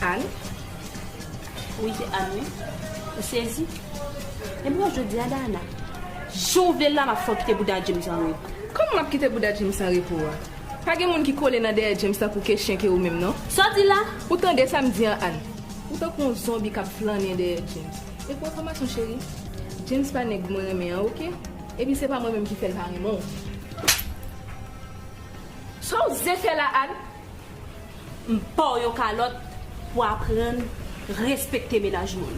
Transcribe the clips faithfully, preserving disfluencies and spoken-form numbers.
Ann? Wi, se Ann, wi. Ou sezi? Ebyen, jodi a, Dana, jan w vle l la, m ap fè w kite bouda James an repo. Kòman m ap kite bouda James an repo a? Pa gen moun ki kole nan dèyè James tankou ke chen ke ou menm, non. Sa w di la? Ou tande sa m di an, Ann? Ou tankou yon zonbi k ap flannen dèyè James. E pou enfòmasyon, cheri, James pa nèg mwen renmen an, oke? Epi se pa mwen menm ki fè l pa renmen w. Sa w oze fè la, Ann? M ba w yon kalòt pou aprann respekte mennaj moun.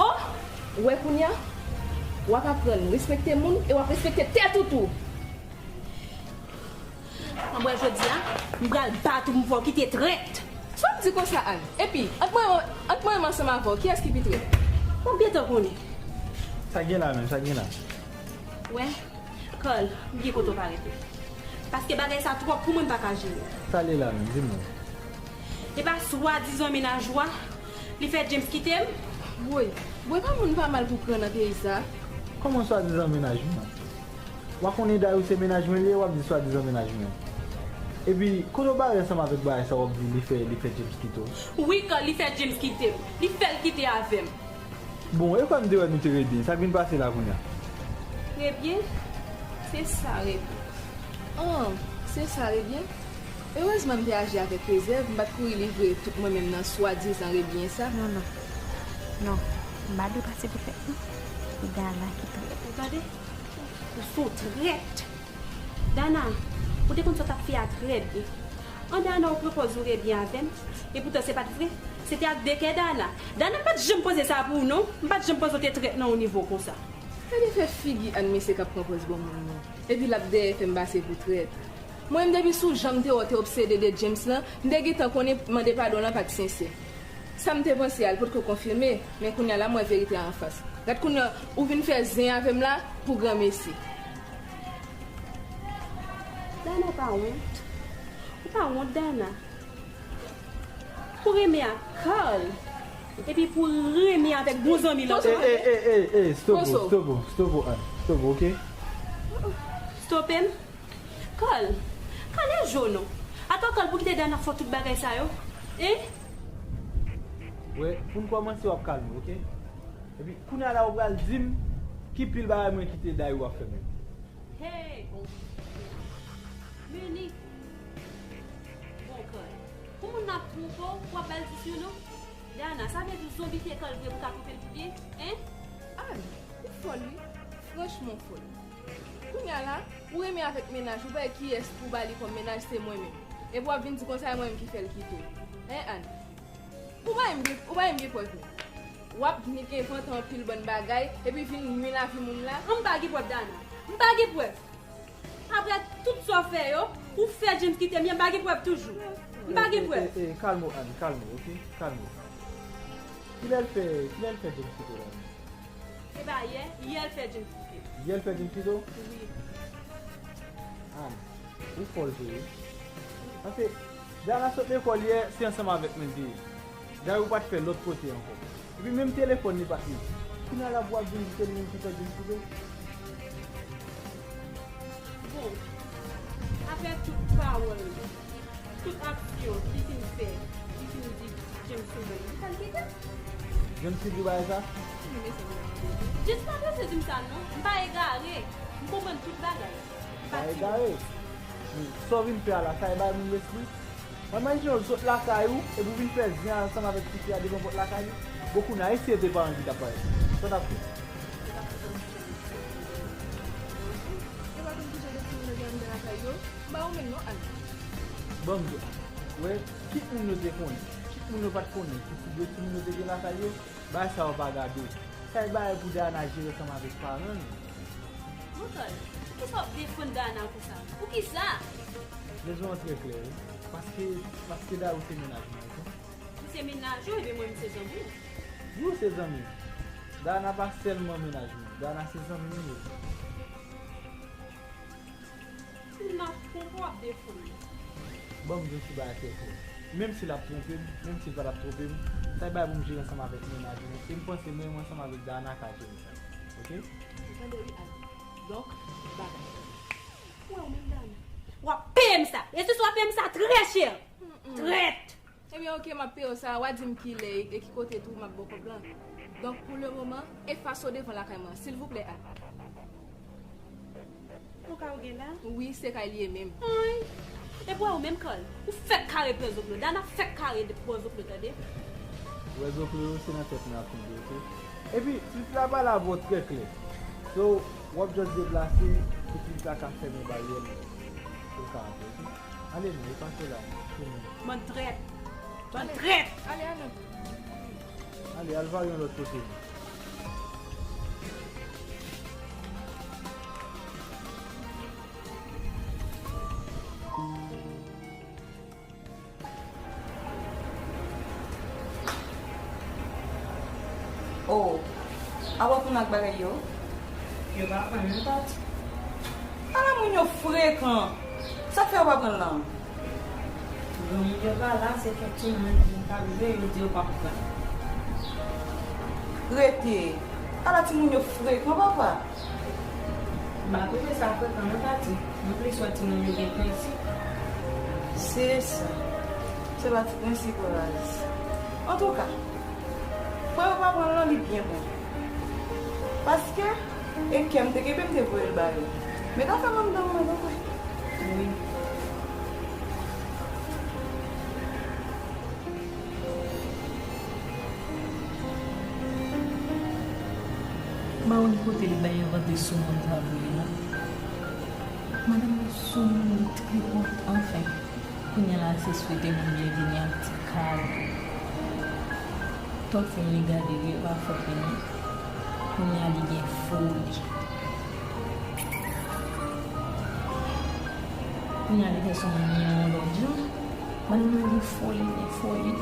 O! Ou wè kounye a? W ap aprann respekte moun e w ap respekte tèt ou tou. Ann wè jodi a, m pral bat ou pou m fè w kite trèt. Sa w ap di konsa, Ann? Epi, ant mwen, ant mwen menm ansanm avè w, kiyès ki pi trèt? W ap gentan konnen. Sa gen la menm, sa gen la. Wè, Carl, m gen kote w pa rete. Paske bagay sa twòp pou mwen, m pa ka jere. Sa l ye la menm, di m non. E pa swadizan mennaj ou a, li fè James kite m? Woy, woy, pa moun pa mal pou pran nan peyi sa. Kòman swadizan mennaj mwen? W a konnen Dayou se mennaj mwen li ye, w ap di swadizan mennaj mwen. Epi, kote w bare ansanm avèk bagay sa w ap di li fè, li fè James kite w? Wi, Carl, li fè James kite m. Li fè l kite avè m. Bon, e kwè m te wè nou te rebyen. Sa k vin pase la kounye a? Rebyen? Se sa, rebyen. An, se sa, rebyen? Erezman m te aji avèk rezèv, m pa t kouri livre tout mwen menm nan swadizan rebyen sa. Non, non. Non, m pa dwe pase pou trèt, non. Se Dana ki trèt. Ou tande? Ou se yon trèt. Dana, ou te konn sa w t ap fè a trè byen. An Dana, ou pran pòz ou rebyen avè m, epoutan se pa t vre. Se te ak de kè Dana. Dana pa t janm panse sa pou ou non. M pa t janm panse w te trèt nan yon nivo konsa. Gade fè figi Ann mesye k ap pran pòz bon moun nan. Epi l ap dèyè fè m pase pou trèt. Mwen menm depi sou jan m te wè w te obsede de James lan, m te gentan konnen mande padon lan pa t sensè. Sa m te panse a, l potko konfime, men kounye a la m wè verite a anfas. Gad kounye a, ou vin fè zen avè m la pou granmesi. Dana, ou pa wont? Ou pa wont, Dana? Pou renmen ak Carl, epi pou renmen avèk bon zanmi l ankò. E, e, e, e, e, stop ou, stop ou, stop ou, Ann. Stop ou, oke? Stope m? Carl, Carl e jo non. Atò Carl pou kite Dana fè tout bagay sa yo? Hein? Wè, pou n kòmanse w ap kalme, oke? Epi kounye a la ou pral di m ki pil bagay mwen kite Dayou ap fè mwen. Hey! Meni! Bon, Carl, pou moun nan ap twonpe w, w ap ba l dis yo non? Dana, sa vle di w zonbifye Carl vre pou w ka twonpe l pou byen? Hein? Ann, ou fòl wi. Franchman w fòl. Kounye a la, ou renmen avèk mennaj ou, bay kiyès pou w ba li kòm mennaj se mwen menm. Epi w ap vin di konsa e mwen menm ki fè l kite w. Hein, Ann? Ou pa menm gen, ou pa menm gen prèv menm. W ap vin envante anpil bann bagay, epi vin nwi lavi moun la. An m pa gen prèv, Dana. M pa gen prèv. Apre tout sa w fè yo, ou fè James kite m, m pa gen prèv toujou. M pa gen prèv. E, e, e, kalme w, Ann, kalme w, oke? Kalme w. Kilè l fè, kilè l fè James kite w la menm? Se pa yè, yè l fè James kite m. Yè l fè James kite w? Wi. Ann, ou fòl vre wi. Paske Dana sot lekòl yè, se ansanm avèk mwen l te ye. Dayou pa t fè lòt kote ankò. Epi menm telefòn li pa t menm. Kounye a la pou w ap vin di se li menm ki fè James kite w? Bon, apre tout pawòl, tout aksyon li fin fè, li fin di James sou mwen, li fè l kite m. James ki di w bagay sa? James pa prese di m sa non, m pa egare, m konprann tout bagay. M pa egare. Men sa w vin fè a la, sa e bay moun lespri? Mwen imajine w sot lakay ou, epi w vin fè zen ansanm avèk tifi a devan pòt lakay li. Bon, kounye a, e si se te paran ki t ap parèt? Sa w t ap fè? Yo pa konn kijan de timoun yo gen anndan lakay yo? M pa ou menm non, Ann. Bon, m di, wè, kit moun yo te konnen, kit moun yo pa t konnen, ki ti de timoun yo te gen lakay yo, bagay sa yo pa gade w. Sa e bagay pou Dana jere ansanm avèk paran l. Bon, Carl, poukisa w ap defann Dana konsa? Poukisa? Rezon an trè klè, wi. Paske, paske Dayou se mennaj mwen, oke? Ou se mennaj ou, ebyen mwen, m se zanmi w. Wi, w se zanmi m. Dana pa sèlman mennaj mwen. Dana se zanmi m tou. Si l ap twonpe w, w ap defann li. Ban m di w ti bagay trè klè. Menm si l ap twonpe m, menm si l pa t ap twonpe m, sa e bagay pou m jere ansanm avèk mennaj mwen. E m panse mwen, mwen ansanm avèk Dana ka jere sa. Oke? Ou tande wi, Ann. Donk, bagay. Ou wè ou menm, Dana, w ap peye m sa. E si w ap peye m sa trè chè. Trèt! Ebyen, oke, m ap peye w sa, w a di m ki lè e ki kote tou m ap ba w kòb lan. Donk, pou le moman, efase w devan lakay mwen, silvouplè, Al. Ou ka ou gen la? Wi, se kay li ye menm. Ay! Epi w menm, Carl, ou fèk kare pran zoklo. Dana fèk kare pran zoklo, tande? Ou wè zoklo yo, se nan tèt mwen ap tonbe, oke? Epi, pitit la pale avè w trè klè. So, w ap just deplase pou pitit la ka fèmen baryè li. Pou l ka antre, oke? Ale non, e pase la. Tounen. Bann trèt! Bann trèt! Ale, ale. Ale, al vare yon lòt kote. Oh, apa pou n ak bagay yo? Yo pa pran menm pati. Ala moun yo frekan. Sa k fè yo pa pran l lan? Granmoun yo pa la, se kèk timoun ki pa vle, yo di yo p ap pran. Rete. Ala timoun yo frekan, papa. M pa twouve sa frekan, non, Tati. Mwen plis wè timoun yo gen prensip. Se sa. Se pa ti prensip, raz. Antouka, fò yo pa pran l lan, li byen bon. Paske, e kè m te kenbe, m te voye l ba yo. Met afè m anndan mwen, papa. Wi. Mawon kote li bay envante sou moun sa vre la. Madanm nan sou moun li tripot, anfen. Kounye a la se swete moun byenveni ak ti kal. Tòt fim li gade li yo pa fòt li non. Kounye a li gen foli. Kounye a li fè sou moun li yon lòt jan. Madanm nan gen foli, gen foli.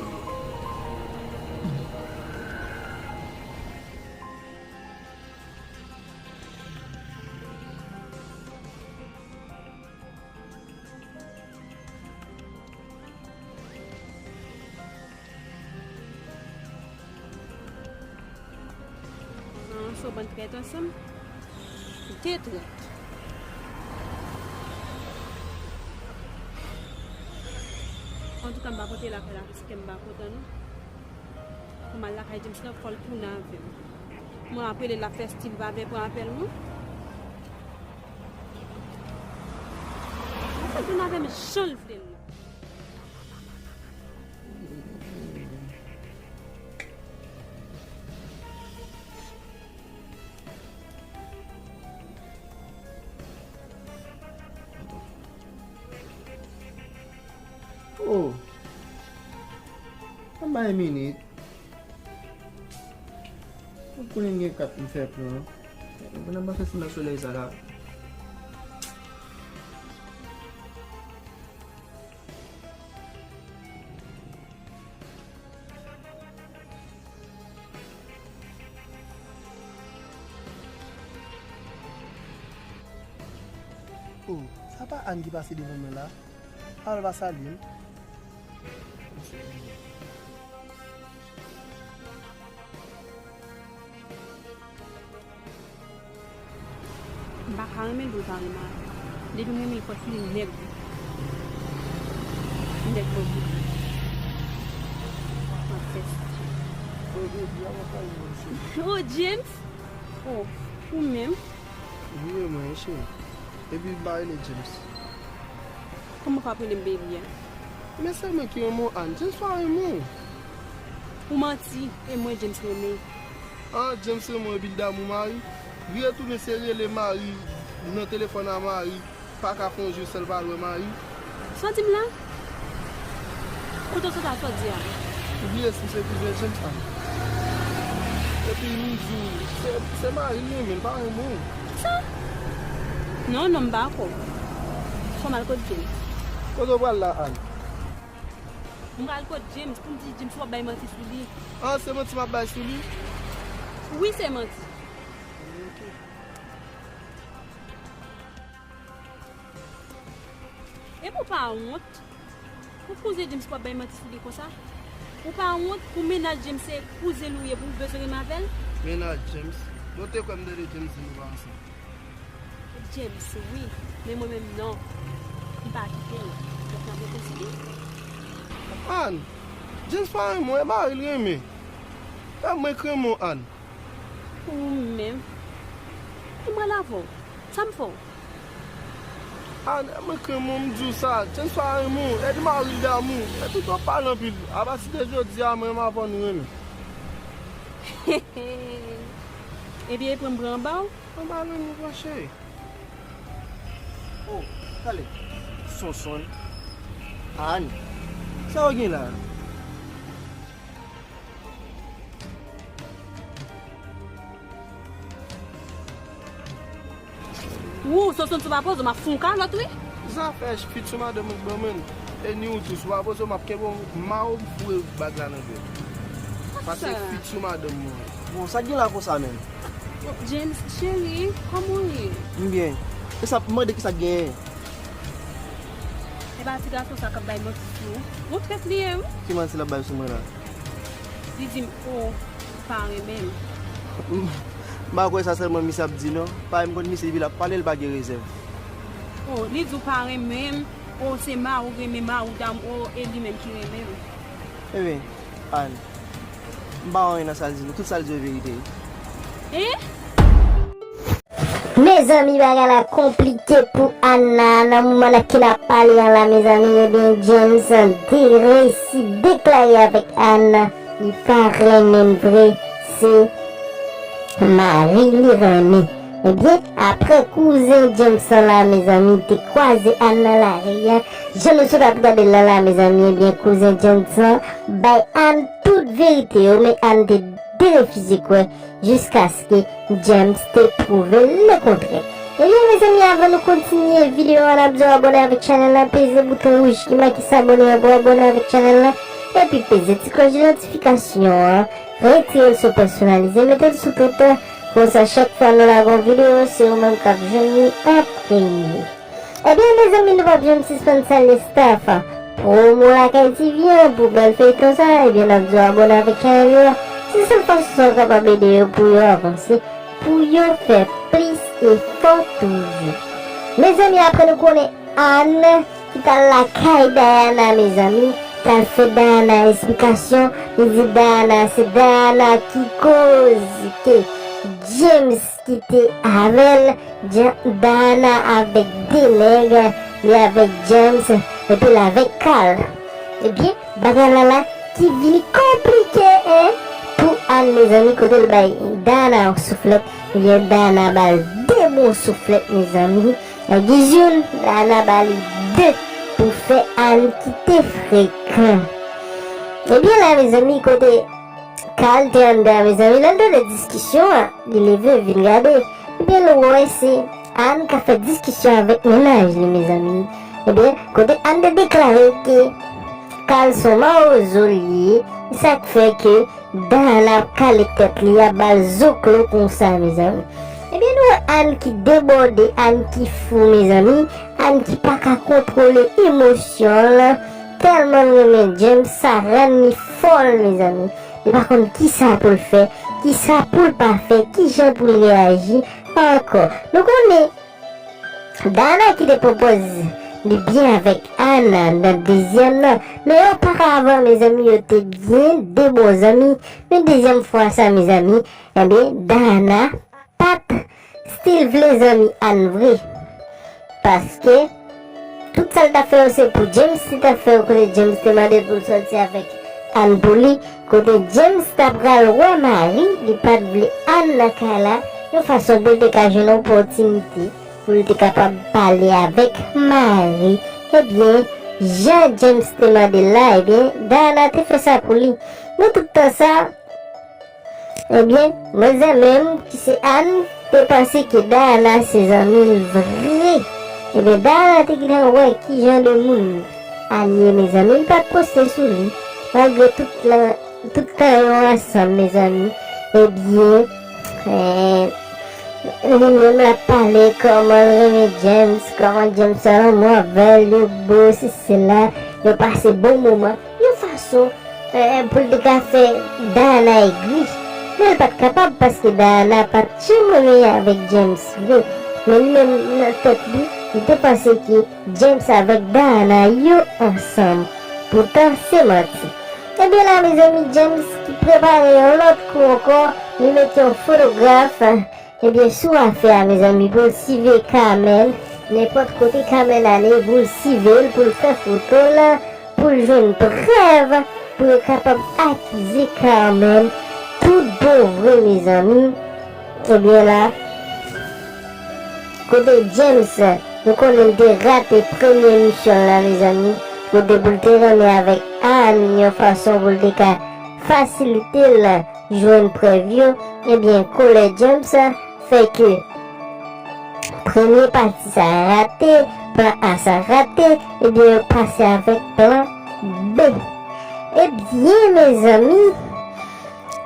An, se yon bann trèt ansanm. De trèt. Antouka, m pa konte l ap fè la, paske m pa kontan non. Pou m al lakay James lan, fò l tounen avè m. Mwen ap rele l ap fè stil pa vle pran apèl mwen. Fò l tounen avè m jan l vle l la. Oh! Anba yon minit. Ou konnen m gen kat m fè pran. Mwen nan mache sou nan solèy sa la. Oh, sa pa Ann ki pase devan mwen la? Al va salye m. M pa ka renmen di w pa renmen. Depi m renmen l, fòk li nèg. Nèg mwen. M ap fè sa. Oh, James! Oh, ou menm? Bliye mwen, wi, cheri. Epi m pa rele James. Kòman w ap rele m baby a? Men se mwen ki renmen w, Ann. James pa renmen w. Ou manti, e mwen James renmen. Ah, James renmen w epi l damou Marie. Vire tounen se rele Marie nan telefòn a Marie. Pa ka fè yon jou sèl pa lwen Marie. Sa w di m la? Kote w sot a, sa w di a? Ou bliye si m se kouzen James la? Epi m di w, se, se Marie l renmen, l pa renmen w. Sa? Non, non, m pa dakò. Fò m al kot James. Kote w pral la, Ann? M pral kot James pou m di James w ap bay manti sou li. Ah, se manti m ap bay sou li? Wi, se manti. Ok. Epi w pa wont? Ou kouzen James pou w ap bay manti sou li konsa? Ou pa wont pou mennaj James se kouzen l ou ye pou w bezwen renmen avè l? Mennaj James? Bon, te kwè m tande James di nou pa ansanm. James, wi. Men mwen menm, non. M pa kite l. Donk, n ap rete sou li. Ann, James pa renmen w, e mari l renmen. E mwen k renmen w, Ann. Ou menm. E mwen la avè w. Sa m fè w? Ann, e mwen k renmen w, m di w sa. James pa renmen w, e li mari l damou. E tout w ap pale anpil. Apati de jodi a, mwen m avè w nou renmen. Ebyen, e pran m pran anba w? Anba nou, nou branche. Oh, tande. Sonson. Ann. Sa w gen la? Wou, Sonson, sou pa poze w, m ap fè w kalòt, wi. Zafè fitou madanm mwen k ban mwen. E ni ou tou, sou pa poze w, m ap kenbe w, m mare w, m foure bag la nan dwèt. Paske fitou madanm mwen. Bon, sa k gen la konsa menm? James, cheri, kòman w ye? M byen. E sa, mande ki sa k genyen? E pa ti gason sa k ap bay manti sou ou. Yon trèt li ye, wi. Ki manti l ap bay sou mwen la? Li di m, o, ou pa renmen m. M pa kwè sa sèlman misye ap di, non. Parèy m konn misye, depi l ap pale, l pa gen rezèv. O, li di w pa renmen m. O, se mari w renmen, mari w damou, o, e li menm ki renmen m. Ebyen, Ann, m pa wè anyen nan sa l di, non. Tout sa l di yo verite, wi. Hein? Mezanmi, bagay la konplike pou Anna. Nan moman nan ke n ap pale an la, mezanmi, ebyen, James te resi deklare avèk Anna. Li pa renmen l vre, se mari li renmen. Ebyen, apre kouzen James lan la, mezanmi, te kwaze Ann nan lari a. Jan nou sot ap gade l la, la, mezanmi, ebyen, kouzen James lan bay Ann tout verite yo, men Ann te derefize kwè jiskaske James te pwouve lekontrè. Ebyen, mezanmi, avan nou kontinye videyo a, n ap di w abòne avèk chanèl la, peze bouton wouj ki make s'abonner an pou abòne avèk chanèl la, epi peze ti klòch de notifikasyon an, retire l sou pèsonalize, mete l sou tout, konsa chak fwa nou lage yon videyo, se ou menm k ap jwenn li an premye. Ebyen, mezanmi, nou p ap janm sispann salye staff Promo Lakay T V an pou bèl feyton sa, ebyen, n ap di w abòne avèk chanèl yo. Se sèl fason sa w kapab ede yo pou yo avanse, pou yo fè plis efò toujou. Mezanmi, apre nou konnen Ann ki t al lakay Diana, mezanmi, t al fè Diana esplikasyon, li di Diana, se Diana ki koz ke James ki te avè l, Jan-, Diana avèk de nèg, li avèk James, epi l avèk Carl. Ebyen, bagay la la ki vini konplike, en, pou Ann, mezanmi, kote l bay Diana yon souflèt, ebyen, Diana ba l de bon souflèt, mezanmi. Nan giz youn, Diana ba li de pou fè Ann kite frekan. Ebyen, la, mezanmi, kote Carl te anndan, mezanmi, lè l tande diskisyon an, li leve vin gade. Ebyen, l wè se Ann k ap fè diskisyon avèk mennaj li, mezanmi. Ebyen, kote Ann te deklare ke Carl se yon mawozo li ye, se sa k fè ke Diana ap kale tèt li, ap ba l zoklo konsa, mezanmi. Ebyen, nou wè Ann ki debòde, Ann ki fou, mezanmi. Ann ki pa ka kontwole emosyon l. Tèlman l renmen James, sa rann li fòl, mezanmi. Li pa konn kisa pou l fè, kisa pou l pa fè, kijan pou l reyaji ankò. Nou konnen Diana ki te pwopòz li byen avèk Ann nan dezyèm nan, men oparavan, mezanmi, yo te byen de bon zanmi, men dezyèm fwa sa, mezanmi, ebyen, Diana pa t still vle zanmi Ann vre. Paske tout sa l t ap fè yo se pou James, li t ap fè yo kote James te mande l pou l sòti avèk Ann pou li, kote James ta pral wè mari, li pa t vle Ann nan kay la, yon fason pou l te ka jwenn opòtinite, pou l te kapab pale avèk mari. Ebyen, jan James te mande l la, ebyen, Diana te fè sa pou li. Men tout tan sa, Ebyen, manzè menm, ki se Ann, te panse ke Diana se zanmi l vre. Ebyen, Diana te gentan wè ki jan de moun Ann ye, mezanmi, li pa t poste sou li, malgre tout la, tout tan yo ansanm, mezanmi. Ebyen, eh, li menm l ap pale kòman l renmen James, kòman James an lanmou avè l, yo bo, sesi, sela, yo pase bon moman. Yon fason, eh, pou l te ka fè Diana egri. Men l pa t kapab, paske Diana pa t janm renmen avèk James vre. Men li menm nan tèt li, li te panse ke James avèk Diana yo ansanm. poutan se manti. Ebyen la, mezanmi, James ki prepare yon lòt kou ankò, li mete yon fotograf, ebyen, sou afè a, mezanmi, pou l sive Carmen, nenpòt kote Carmen ale, pou l sive l, pou l fè foto l, pou l jwenn prèv, pou yo kapab akize Carmen tout bon vre, mezanmi. Ebyen la, kote James, nou konnen l te rate premye misyon l la, mezanmi, kote pou l te renmen avèk Anne yon fason pou l te ka fasilite l jwenn prèv yo, ebyen, kolè James fè ke premye pati sa rate, plan A sa rate, ebyen, yo pase avèk plan B. Ebyen, mezanmi,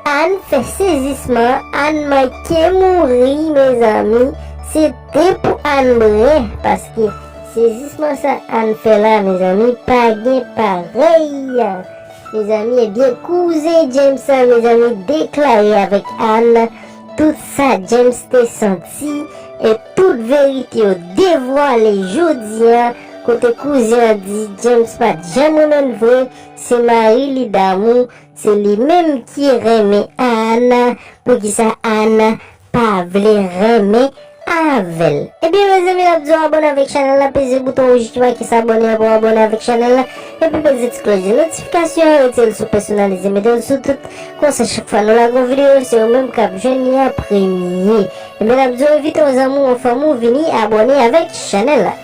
Anne fè sezisman, Anne manke mouri, mezanmi. Se te pou Anne bren, paske sezisman sa Anne fè la, mezanmi, pa gen parèy. Mezanmi, ebyen, kouzen James sa, mezanmi, deklare avèk Anne tout sa James te santi e tout verite yo devwale jodi a, kote kouzen an di James pa t janm renmen l vre, se mari li damou, se li menm ki renmen Anne, poukisa Anne pa vle renmen avè l. Ebyen, mezanmi, n ap di w abòne avèk chanèl la, peze bouton wouj ki make sa abòne an pou w abòne avèk chanèl la, epi peze ti klòch de notifikasyon an, retire l sou pèsonalize, mete l sou tout, konsa chak fwa nou lage yon videyo, se ou menm k ap jwenn li an premye. Ebyen, n ap di w envite yon zanmi w, yon fanmi w vini abòne avèk chanèl la.